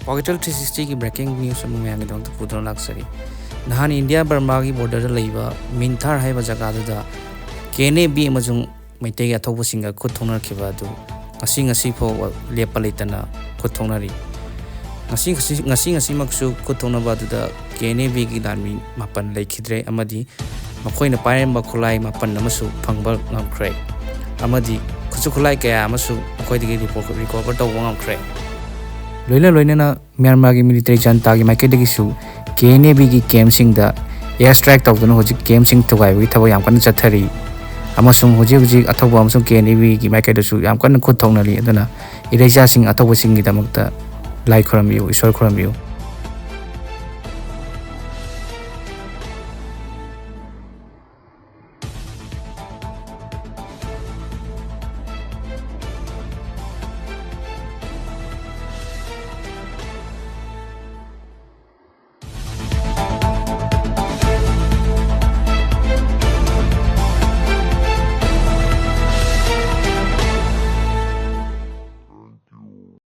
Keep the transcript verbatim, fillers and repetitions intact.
Purgator three sixty ꯒꯤ breaking news ꯑꯃ ꯃꯌꯥꯝꯒꯤꯗꯃꯛꯇ ꯄꯨꯗꯨꯅ ꯂꯥꯛꯆꯔꯤ꯫ ꯅꯍꯥꯟ ꯏꯟꯗꯤꯌꯥ ꯕꯔꯃꯥꯒꯤ border ꯗ ꯂꯩꯕ ꯃꯤꯟꯊꯥꯔ ꯍꯥꯏꯕ ꯖꯒꯥꯗꯨꯗ K N A B ꯑꯃꯁꯨꯡ ꯃꯩꯇꯩꯒꯤ ꯑꯊꯧꯕꯁꯤꯡꯒ ꯈꯨꯠ ꯊꯣꯛꯅꯔꯛꯈꯤꯕ ꯑꯗꯨ ꯉꯁꯤ, ꯉꯁꯤ ꯐꯥꯎꯕ ꯂꯦꯞꯄ ꯂꯩꯇꯅ ꯈꯨꯠ ꯊꯣꯛꯅꯔꯤ꯫ ꯉꯁꯤ, ꯉꯁꯤ, ꯉꯁꯤ, ꯉꯁꯤꯃꯛꯁꯨ ꯈꯨꯠ ꯊꯣꯛꯅꯕ ꯑꯗꯨꯗ K N A B ꯒꯤ ꯂꯥꯟꯃꯤ ꯃꯥꯄꯟ ꯂꯩꯈꯤꯗ꯭ꯔꯦ ꯑꯃꯗꯤ ꯃꯈꯣꯏꯅ ꯄꯥꯏꯔꯝꯕ ꯈꯨꯠꯂꯥꯏ ꯃꯥꯄꯟ ꯑꯃꯁꯨ ꯐꯪꯕ ꯉꯝꯈ꯭ꯔꯦ ꯑꯃꯗꯤ ꯈꯨꯠꯁꯨ ꯈꯨꯠꯂꯥꯏ ꯀꯌꯥ ꯑꯃꯁꯨ ꯃꯈꯣꯏꯗꯒꯤ ꯔꯤꯄꯣ-, recover ꯇꯧꯕ ꯉꯝꯈ꯭ꯔꯦ꯫ ꯂꯣꯏꯅ ꯂꯣꯏꯅꯅ ꯃ꯭ꯌꯥꯟꯃꯥꯔꯒꯤ military junta ꯒꯤ ꯃꯥꯏꯀꯩꯗꯒꯤꯁꯨ K N A B ꯒꯤ camp ꯁꯤꯡꯗ air strike ꯇꯧꯗꯨꯅ ꯍꯧꯖꯤꯛ camp ꯁꯤꯡ ꯊꯨꯒꯥꯏꯕꯒꯤ ꯊꯕꯛ ꯌꯥꯝ ꯀꯟꯅ ꯆꯠꯊꯔꯤ꯫ ꯑꯃꯁꯨꯡ ꯍꯧꯖꯤꯛ ꯍꯧꯖꯤꯛ ꯑꯊꯧꯕ ꯑꯃꯁꯨꯡ K N A B ꯒꯤ ꯃꯥꯏꯀꯩꯗꯁꯨ ꯌꯥꯝ ꯀꯟꯅ ꯈꯨꯠ ꯊꯣꯛꯅꯔꯤ꯫ ꯑꯗꯨꯅ ꯏꯔꯩꯆꯥꯁꯤꯡ ꯑꯊꯧꯕꯁꯤꯡꯒꯤꯗꯃꯛꯇ ꯂꯥꯏ ꯈꯨꯔꯨꯝꯕꯤꯌꯨ, ꯏꯁꯣꯔ ꯈꯨꯔꯨꯝꯕꯤꯌꯨ꯫